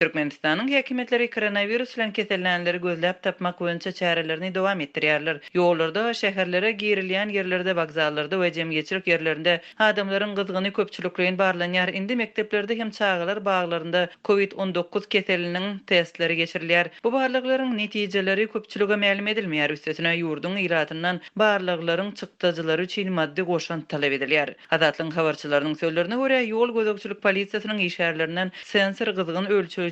Türkmenistanyň häkimiýetleri koronawirus bilen kesellänleri gözläp tapmak boýunça çärelerini dowam etdirýärler. Ýollarda, şäherlere girilýän ýerlerde, wokzallarda we jemgyýetçilik ýerlerinde adamlaryň gyzgyny köpçülikleýin barlanýar. Indi mekdeplerde hem çagalar baglarynda Covid 19 keseliniň testleri geçirilýär. Bu barlaglaryň netijeleri köpçülige mälim edilmeýär, üstesine ýurduň ilatyndan barlaglaryň çykdajylary üçin maddy goşant talap edilýär. Azatlygyň habarçylarynyň sözlerine görä, ýol gözegçilik polisiýasynyň işgärlerinden sensor gyzgyn ölçeýjilerini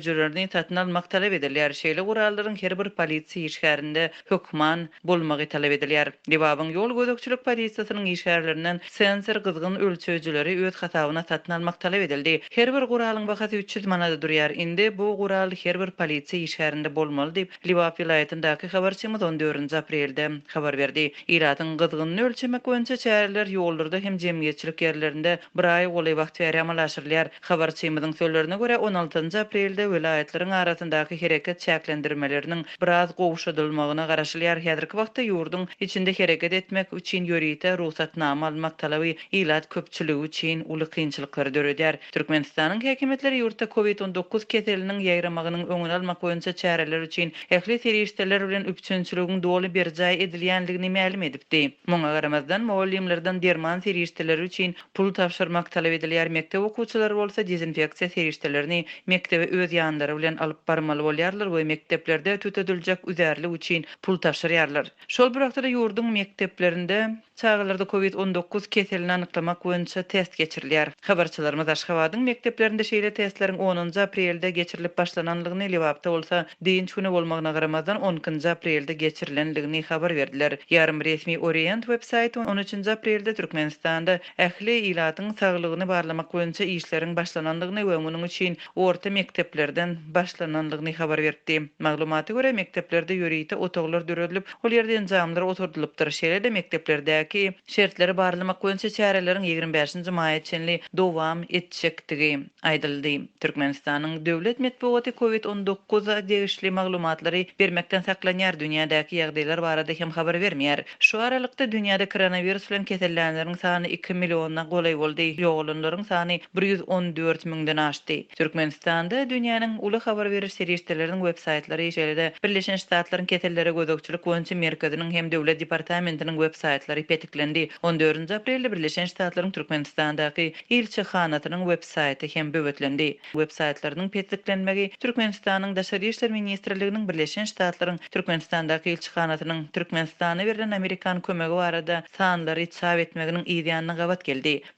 satyn almak talap edilýär. Şeýle gurallaryň her bir polisiýa işgärinde hökman bolmagy talap edilýär. Lebabyň ýol gözegçilik polisiýasynyň işgärlerinden sensor gyzgyn ölçeýjileri öz hasabyna satyn almak talap edildi. Her bir guralyň bahasy 300 manada durýar. Indi bu gural her bir polisiýa işgärinde bolmaly diýip, Lebap welaýatyndaky habarçymyz on dördünji aprelde habar berdi. Ilatyň gyzgynyny ölçemek boýunça çäreler ýollarda hem jemgyýetçilik ýerlerinde bir aýa golaý wagt bäri amala aşyrylýar. Habarçymyzyň sözlerine görä, on altynjy aprelde welaýatlaryň arasyndaky hereket çäklendirmeleriniň biraz gowşadylmagyna garaşylýar. Häzirki wagtda ýurduň içinde hereket etmek üçin ýörite rugsatnama almak talaby ilat köpçüligi üçin uly kynçylyklary döredýär. Türkmenistanyň häkimiýetleri ýurtda Covid 19 keseliniň ýaýramagynyň öňüni almak boýunça çäreler üçin ähli serişdeler bilen üpjünçiligiň doly berjaý edilýändigini mälim edipdi. Muňa garamazdan, mugallymlardan derman serişdeleri üçin pul tabşyrmak talap edilýär, mekdep okuwçylary bolsa dezinfeksiýa serişdelerini mekdebe öz ýanlary bilen alyp barmaly bolýarlar we mekdeplerde tütediljek üzärlik üçin pul tabşyrýarlar. Şol bir wagtda-da ýurduň mekdeplerinde Çagalarda Covid 19 keselini anyklamak boýunça test geçirilýär. Habarçylarymyz Aşgabadyň mekdeplerinde şeýle testleriň onunjy aprelde geçirilip başlananlygyny, Lebapda bolsa dynç güni bolmagyna garamazdan on ikinji aprelde geçirilenligini habar berdiler. Ýarym resmi Orient web saýty on üçünji aprelde Türkmenistanda ähli ilatyň saglygyny barlamak boýunça işleriň başlananlygyny we munuň üçin orta mekdeplerden başlananlygyny habar beripdi. Maglumata görä, mekdeplerde ýörite otaglar döredilip, Ol ýerde enjamlar oturdylypdyr. Şeýle-de mekdeplerdäki şertleri barlamak boýunça çäreleriň 25-nji maýa çenli dowam etjekdigi aýdyldy. Türkmenistanyň döwlet metbugaty Covid 19 degişli maglumatlary bermekden saklanýar, dünýädäki ýagdaýlar barada hem habar bermeýär. Şu aralykda, dünýäde koronawirus bilen kesellänleriň sany iki milliona golaý boldy, ýogalanlaryň sany 114 müňden aşdy. Türkmenistanda dünýäniň uly habar beriş serişdeleriniň web-saýtlary, şeýle-de Birleşen Ştatlaryň Kesellere gözegçilik boýunça merkeziniň hem Döwlet departamentiniň web-saýtlary petiklendi. On dördünji aprelde Birleşen Ştatlaryň Türkmenistandaky ilçihanasynyň web-saýty hem böwetlendi. Web-saýtlarynyň petiklenmegi Türkmenistanyň Daşary işler ministrliginiň Birleşen Ştatlaryň Türkmenistandaky ilçihanasynyň Türkmenistana berlen amerikan kömegi barada sanlary çap etmeginiň yzýanyna gabat geldi.